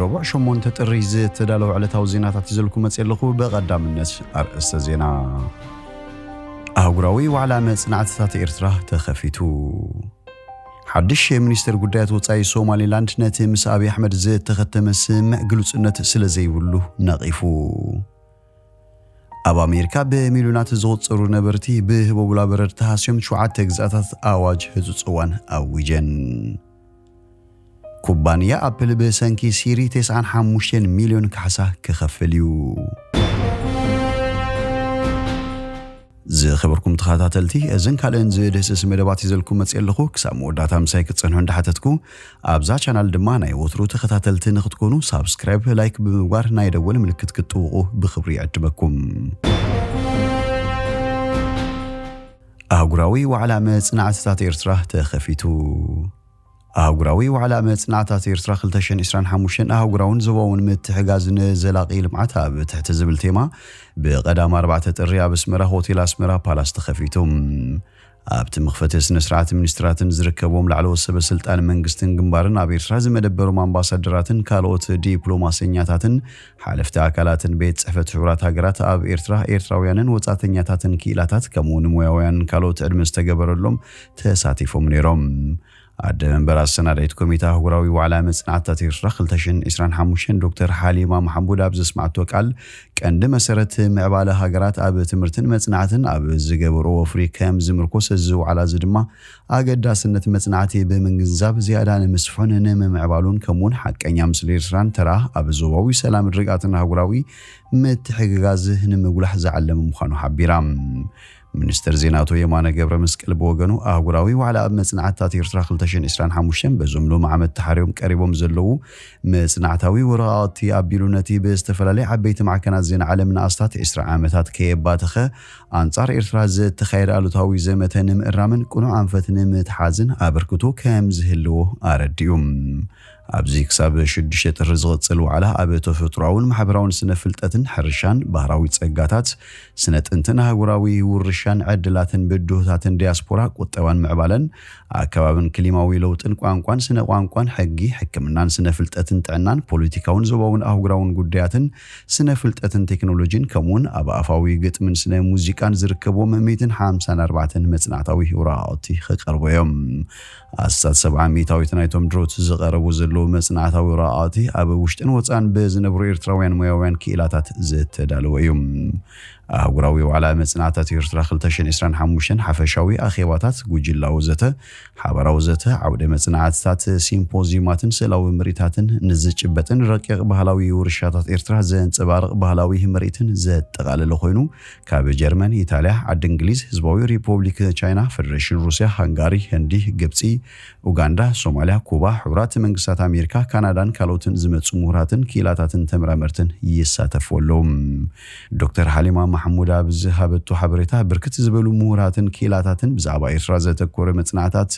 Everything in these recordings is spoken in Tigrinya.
ረቡዕ ሸሞንተ ጥሪ ዝተዳለወ ዕለታዊ ዜናታት ይዘልኩ መጽእ ኣለኹ። ብቐዳምነት ኣርእስተ ዜና። ኣህጉራዊ ዋዕላ መጽናዕትታት ኤርትራ ተኸፊቱ። ሓድሽ ሚኒስትር ጉዳያት ወጻኢ ሶማሊላንድ ነቲ ምስ ኣብይ ኣሕመድ ዝተኸተመ ስምምዕ ግሉጽነት ስለ ዘይብሉ ነቒፉ። ኣብ ኣሜሪካ ብሚልዮናት ዝቑጸሩ ነበርቲ ብህቦብላ በረድ ተሃስዮም ሸውዓተ ግዝኣታት ኣዋጅ ህጹጽ እዋን ኣዊጀን። ኩባንያ ኣፕል ብሰንኪ ሲሪ ተስዓን ሓሙሽተን ሚልዮን ካሕሳ ክኸፍል እዩ። ዝኸበርኩም ተኸታተልቲ፣ እዝን ካልእን ዝድህስስ መደባት ይዘልኩም መጽእ ኣለኹ። ክሳብ መወዳእታ ምሳይ ክትጸንሑ እንዳሓተትኩ፣ ኣብዛ ቻናል ድማ ናይ ወትሩ ተኸታተልቲ ንክትኮኑ ሳብስክራይብ፣ ላይክ ብምግባር ናይ ደወል ምልክት ክትጥውቑ ብኽብሪ ይዕድመኩም። ኣህጉራዊ ዋዕላ መጽናዕትታት ኤርትራ ተኸፊቱ። ኣህጉራዊ ዋዕላ መጽናዕትታት ኤርትራ ክልተ ሽሕን ዕስራን ሓሙሽተን ኣህጉራውን ዞባውን ምትሕጋዝ ንዘላቒ ልምዓት ኣብ ትሕቲ ዝብል ቴማ ብቐዳም ኣርባዕተ ጥሪ ኣብ ኣስመራ ሆቴል ኣስመራ ፓላስ ተኸፊቱ። ኣብቲ መኽፈቲ ስነ ስርዓት ሚኒስትራትን ዝርከቦም ላዕለዎት ሰበ ስልጣን መንግስትን ግንባርን ኣብ ኤርትራ ዝመደበሮም ኣምባሳደራትን ካልኦት ዲፕሎማሰኛታትን ሓለፍቲ ኣካላትን ቤት ጽሕፈት ሕቡራት ሃገራት ኣብ ኤርትራ ኤርትራውያንን ወጻተኛታትን ክኢላታት ከምኡ ንሞያውያን ካልኦት ዕድመ ዝተገበረሎም ተሳቲፎም ነይሮም። ኣደ መንበር ኣሰናዳኢት ኮሚተ ኣህጉራዊ ዋዕላ መጽናዕትታት ኤርትራ ክልተ ሽሕን ዕስራን ሓሙሽተን ዶክተር ሓሊማ ማሕሙድ ኣብ ዘስማዕቶ ቃል ቀንዲ መሰረት ምዕባለ ሃገራት ኣብ ትምህርትን መጽናዕትን ኣብ ዝገበሮ ወፍሪ ከም ዝምርኮስ እዚ ዋዕላ እዚ ድማ ኣገዳስነት መጽናዕቲ ብምግንዛብ ዝያዳ ንምስፍሑን ንምምዕባሉን ከምኡውን ሓቀኛ ምስሊ ኤርትራን ተራ ኣብ ዞባዊ ሰላም ርግኣትን ኣህጉራዊ ምትሕግጋዝ ንምጉላሕ ዝዓለመ ምዃኑ ሓቢራ። ሚኒስትር ዜና ኣቶ የማነ ገብረ መስቀል ብወገኑ ኣህጉራዊ ዋዕላ ኣብ መጽናዕትታት ኤርትራ ክልተ ሽሕን ዕስራን ሓሙሽተን በዞም ሎሚ ዓመት ተሓርዮም ቀሪቦም ዘለዉ መጽናዕታዊ ወረቓቕቲ ኣቢሉ ነቲ ብዝተፈላለየ ዓበይቲ ማዕከናት ዜና ዓለምን ኣስታት ዕስራ ዓመታት ከየባተኸ ኣንጻር ኤርትራ ዝተኻየደ ኣሉታዊ ዘመተ ንምእራምን ቅኑዕ ኣንፈት ንምትሓዝን ኣበርክቶ ከም ዝህልዎ ኣረዲኡ። ኣብዚ ክሳብ ሽዱሽተ ጥሪ ዝቕጽል ዋዕላ ኣብ ተፈጥሮኣውን ማሕበራውን ስነ ፍልጠትን ሕርሻን ባህራዊ ጸጋታት ስነ ጥንትን ኣህጉራዊ ውርሻን ዕድላትን ብድሆታትን ዲያስፖራ ቁጠባን ምዕባለን ኣከባብን ክሊማዊ ለውጥን ቋንቋን ስነ ቋንቋን ሕጊ ሕክምናን ስነ ፍልጠትን ጥዕናን ፖለቲካውን ዞባውን ኣህጉራውን ጉዳያትን ስነ ፍልጠትን ቴክኖሎጂን ከምኡውን ኣብ ኣፋዊ ግጥምን ስነ ሙዚቃን ዝርከብዎም ሚእትን ሓምሳን ኣርባዕተን መጽናዕታዊ ወረቓቕቲ ክቐርቡ እዮም። ኣስታት ሰብዓ ሚእታዊት ናይቶም ድሮት ዝቐረቡ ዘለዉ መጽናዕታዊ ወረቓቕቲ ኣብ ውሽጥን ወጻን ብዝነብሩ ኤርትራውያን ሞያውያን ክኢላታት ዝተዳለወ እዩ። ኣህጉራዊ ዋዕላ መጽናዕታት ኤርትራ ክልተ ሽሕን ዕስራን ሓሙሽተን ሓፈሻዊ ኣኼባታት፣ ጉጅላዊ ዘተ፣ ሓባራዊ ዘተ፣ ዓውደ መጽናዕትታት፣ ሲምፖዝዩማትን ስእላዊ ምርኢታትን ንዝጭበጥን ረቂቕ ባህላዊ ውርሻታት ኤርትራ ዘንጸባርቕ ባህላዊ ምርኢትን ዘጠቓለለ ኮይኑ፣ ካብ ጀርመን፣ ኢጣልያ፣ ዓዲ እንግሊዝ፣ ህዝባዊ ሪፖብሊክ ቻይና፣ ፈደረሽን ሩስያ፣ ሃንጋሪ፣ ህንዲ፣ ግብጺ፣ ኡጋንዳ፣ ሶማልያ፣ ኩባ፣ ሕቡራት መንግስታት ኣሜሪካ፣ ካናዳን ካልኦትን ዝመጹ ምሁራትን ክኢላታትን ተመራመርትን ይሳተፉ ኣለዉ። ዶክተር ሓሊማ ማሕሙድ ኣብ ዝሃበቶ ሓበሬታ፣ ብርክት ዝበሉ ምሁራትን ክኢላታትን ብዛዕባ ኤርትራ ዘተኮረ መጽናዕታት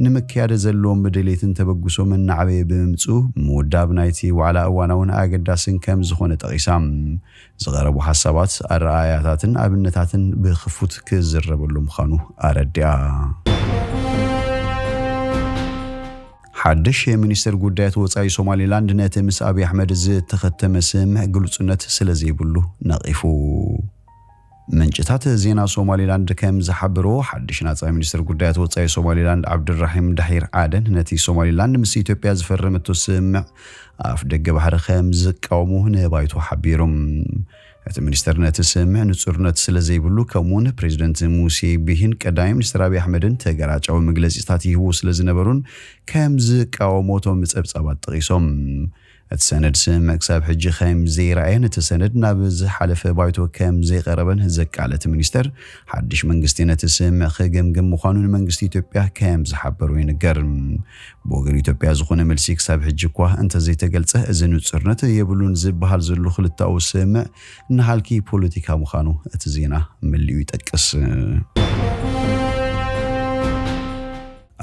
ንምክያደ ዘለዎም ድሌትን ተበግሶም እናዓበየ ብምምጽኡ፣ ምውዳብ ናይቲ ዋዕላ እዋናውን ኣገዳስን ከም ዝኾነ ጠቒሳ፣ ዝቐረቡ ሓሳባት፣ ኣረኣእያታትን ኣብነታትን ብኽፉት ክዝረበሉ ምዃኑ ኣረዲኣ። ሓድሽ ሚኒስትር ጉዳያት ወጻኢ ሶማሊላንድ ነቲ ምስ ኣብይ ኣሕመድ ዝተኸተመ ስምምዕ ግሉጽነት ስለ ዘይብሉ ነቒፉ። ምንጭታት ዜና ሶማሊላንድ ከም ዝሓበርዎ፣ ሓድሽ ናጻ ሚኒስትር ጉዳያት ወጻኢ ሶማሊላንድ ዓብዱራሒም ዳሒር ዓደን ነቲ ሶማሊላንድ ምስ ኢትዮጵያ ዝፈረመቶ ስምምዕ ኣፍ ደገ ባሕሪ ከም ዝቃወሙ ንባይቶ ሓቢሩ። እቲ ሚኒስተር ነቲ ስምምዕ ንጹርነት ስለ ዘይብሉ፣ ከምኡውን ፕሬዚደንት ሙሴ ቢሂን ቀዳማይ ሚኒስትር ኣብይ ኣሕመድን ተገራጫዊ መግለጺታት ይህቡ ስለ ዝነበሩን ከም ዝቃወሞ እቶም ጸብጻባት ጠቒሶም። እቲ ሰነድ ስምምዕ ክሳብ ሕጂ ከም ዘይረኣየን እቲ ሰነድ ናብ ዝሓለፈ ባይቶ ከም ዘይቀረበን ዘቃለቲ ሚኒስተር፣ ሓድሽ መንግስቲ ነቲ ስምምዕ ክግምግም ምዃኑ ንመንግስቲ ኢትዮጵያ ከም ዝሓበሩ ይንገር። ብወገን ኢትዮጵያ ዝኾነ መልሲ ክሳብ ሕጂ እኳ እንተዘይተገልጸ፣ እዚ ንጹርነት የብሉን ዝበሃል ዘሎ ክልተኣዊ ስምምዕ ንሃልኪ ፖለቲካ ምዃኑ እቲ ዜና መሊኡ ይጠቅስ።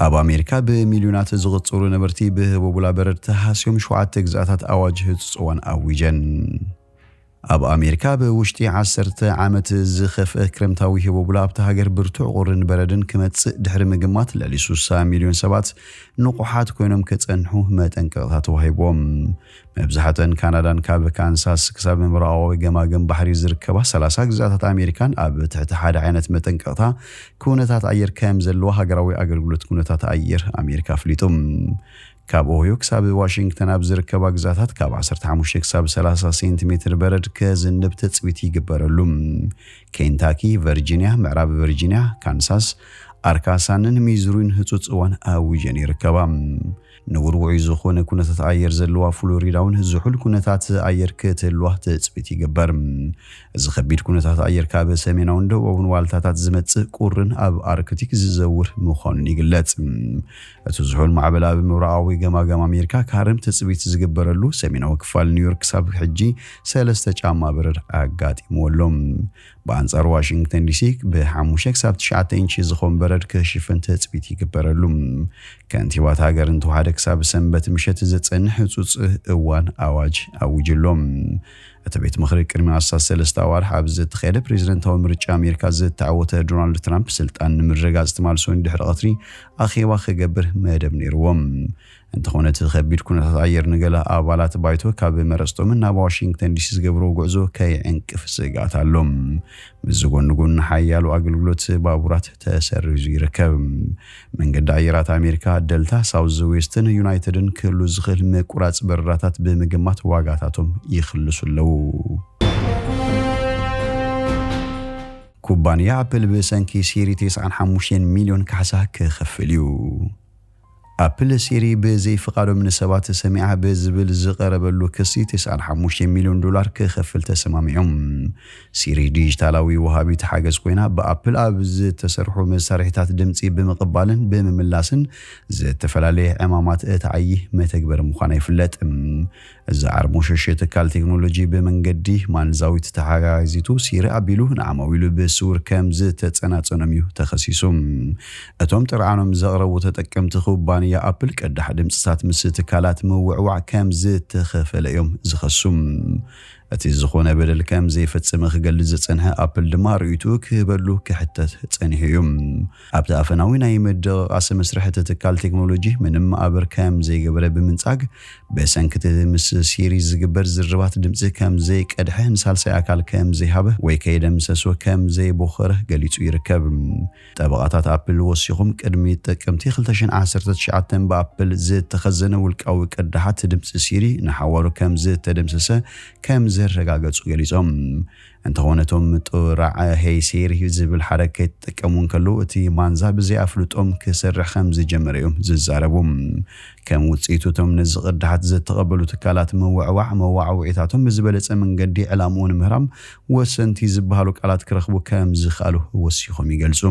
ኣብ ኣሜሪካ ብሚልዮናት ዝቑጸሩ ነበርቲ ብህቦብላ በረድ ተሃስዮም ሸውዓተ ግዝኣታት ኣዋጅ ህጹጽ እዋን ኣዊጀን። ኣብ ኣሜሪካ ብውሽጢ ዓሰርተ ዓመት ዝኸፍአ ክረምታዊ ህቦብላ ኣብታ ሃገር ብርቱዕ ቁርን በረድን ክመጽእ ድሕሪ ምግማት፣ ልዕሊ ስሳ ሚልዮን ሰባት ንቑሓት ኮይኖም ክጸንሑ መጠንቀቕታ ተዋሂብዎም። መብዛሕተን ካናዳን ካብ ካንሳስ ክሳብ ምብራቓዊ ገማግም ባሕሪ ዝርከባ ሰላሳ ግዛታት ኣሜሪካን ኣብ ትሕቲ ሓደ ዓይነት መጠንቀቕታ ኩነታት ኣየር ከም ዘለዋ ሃገራዊ ኣገልግሎት ኩነታት ኣየር ኣሜሪካ ኣፍሊጡ። ካብ ኦህዮ ክሳብ ዋሽንግተን ኣብ ዝርከባ ግዛታት ካብ ዓሰርተ ሓሙሽተ ክሳብ ሰላሳ ሴንቲሜትር በረድ ከዝንብ ትጽቢት ይግበረሉ። ኬንታኪ፣ ቨርጂንያ፣ ምዕራብ ቨርጂንያ፣ ካንሳስ፣ ኣርካሳንን ሚዙሪን ህጹጽ እዋን ኣዊጀን ይርከባ። ንውርውዑይ ዝኾነ ኩነታት ኣየር ዘለዋ ፍሎሪዳ እውን ዝሑል ኩነታት ኣየር ክትህልዋ ትጽቢት ይግበር። እዚ ከቢድ ኩነታት ኣየር ካብ ሰሜናውን ደቡባውን ዋልታታት ዝመጽእ ቁርን ኣብ ኣርክቲክ ዝዘውር ምዃኑን ይግለጽ። እቲ ዝሑል ማዕበል ኣብ ምብራቓዊ ገማግም ኣሜሪካ ክሃርም ትጽቢት ዝግበረሉ ሰሜናዊ ክፋል ኒውዮርክ ክሳብ ሕጂ ሰለስተ ጫማ በረድ ኣጋጢምዎ ኣሎ። ብኣንጻሩ ዋሽንግተን ዲሲ ብሓሙሽተ ክሳብ ትሽዓተ ኢንቺ ዝኸውን በረድ ክሽፍን ትጽቢት ይግበረሉ። ከንቲባ እታ ሃገር እንተወሓደ ክሳብ ሰንበት ምሸት ዝጸንሕ ህጹጽ እዋን ኣዋጅ ኣዊጁ ኣሎ። እቲ ቤት ምኽሪ ቅድሚ ኣስታት ሰለስተ ኣዋርሕ ኣብ ዝተኻየደ ፕሬዝደንታዊ ምርጫ ኣሜሪካ ዝተዓወተ ዶናልድ ትራምፕ ስልጣን ንምርግጋጽ ትማል ሰኑይ ድሕሪ ቀትሪ ኣኼባ ክገብር መደብ ነይርዎ። እንተኾነ እቲ ከቢድ ኩነታት ኣየር ንገለ ኣባላት ባይቶ ካብ መረጽቶምን ናብ ዋሽንግተን ዲሲ ዝገብርዎ ጉዕዞ ከይዕንቅፍ ስግኣት ኣሎ። ምስዚ ጎኒ ጎኒ ሓያሎ ኣገልግሎት ባቡራት ተሰሪዙ ይርከብ። መንገዲ ኣየራት ኣሜሪካ ደልታ፣ ሳውዝ ዌስትን ዩናይትድን ክህሉ ዝኽእል ምቁራጽ በረራታት ብምግማት ዋጋታቶም ይኽልሱ ኣለዉ። ኩባንያ ኣፕል ብሰንኪ ሲሪ ተስዓን ሓሙሽተን ሚልዮን ካሕሳ ክኸፍል እዩ። ኣፕል ሲሪ ብዘይፍቓዶም ንሰባት ሰሚዓ ብዝብል ዝቐረበሉ ክሲ ተስዓን ሓሙሽተ ሚልዮን ዶላር ክኸፍል ተሰማሚዖም። ሲሪ ዲጂታላዊ ወሃቢት ሓገዝ ኮይና፣ ብኣፕል ኣብ ዝተሰርሑ መሳርሒታት ድምጺ ብምቕባልን ብምምላስን ዝተፈላለየ ዕማማት እትዓዪ መተግበሪ ምዃና ይፍለጥ። እዚ ዓርሞሸሸ ትካል ቴክኖሎጂ ብመንገዲ ማንዛዊት ተሓጋዚቱ ሲሪ ኣቢሉ ንዓማዊሉ ብስውር ከም ዝተጸናጸኖም እዩ ተኸሲሱ። እቶም ጥርዓኖም ዘቕረቡ ተጠቀምቲ ኩባንያ ኣፕል ቅዳሕ ድምጽታት ምስ ትካላት ምውዕዋዕ ከም ዝተኸፈለ እዮም ዝኸሱ። እቲ ዝኾነ በደል ከም ዘይፈጸመ ክገልጽ ዝጸንሐ ኣፕል ድማ ርእይትኡ ክህበሉ ክሕተት ጸኒሑ እዩ። ኣብቲ ኣፈናዊ ናይ ምድቕቓስ መስርሕ እቲ ትካል ቴክኖሎጂ ምንም ማእበር ከም ዘይገበረ ብምንጻግ፣ ብሰንኪ እቲ ምስ ሲሪ ዝግበር ዝርርባት ድምጺ ከም ዘይቀድሐ፣ ንሳልሳይ ኣካል ከም ዘይሃበ ወይ ከይደምሰሶ ከም ዘይቦኸረ ገሊጹ ይርከብ። ጠበቓታት ኣፕል ወሲኹም ቅድሚ ጥቅምቲ ክልተ ሽሕን ዓሰርተ ትሽዓተን ብኣፕል ዝተኸዘነ ውልቃዊ ቅዳሓት ድምጺ ሲሪ ንሓዋሩ ከም ዝተደምሰሰ ከም ዘረጋገጹ ገሊጾም። እንተኾነ እቶም ጥራዕ ሄይ ሲሪ ዝብል ሓረግ ከይተጠቀሙ እንከለዉ እቲ ማንዛ ብዘይ ኣፍልጦም ክሰርሕ ከም ዝጀመረ እዮም ዝዛረቡ። ከም ውጽኢቱ እቶም ነዚ ቅዳሓት ዝተቐበሉ ትካላት ምውዕዋዕ መዋዕውዒታቶም ብዝበለጸ መንገዲ ዕላምኡ ንምህራም ወሰንቲ ዝበሃሉ ቃላት ክረኽቡ ከም ዝኽኣሉ ወሲኾም ይገልጹ።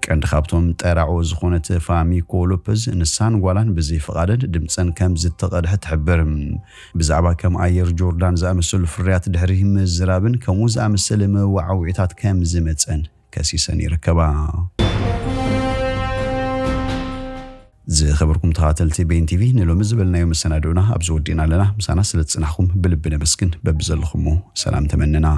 ቀንዲ ካብቶም ጠራዑ ዝኾነት ፋሚኮ ሎፐዝ ንሳን ጓላን ብዘይፍቓደን ድምጸን ከም ዝተቐድሐ ትሕብር። ብዛዕባ ከም ኣየር ጆርዳን ዝኣመሰሉ ፍርያት ድሕሪ ምዝራብን ከምኡ ዝኣመሰለ መዋዕውዒታት ከም ዝመጸን ከሲሰን ይርከባ። ዝኸበርኩም ተኻተልቲ ቤን ቲቪ፣ ንሎሚ ዝበልናዮ መሰናድኡና ኣብዚ ወዲእና ኣለና። ምሳና ስለ ዝጽናሕኩም ብልቢ ነመስግን። በብዘለኹሞ ሰላም ተመንና።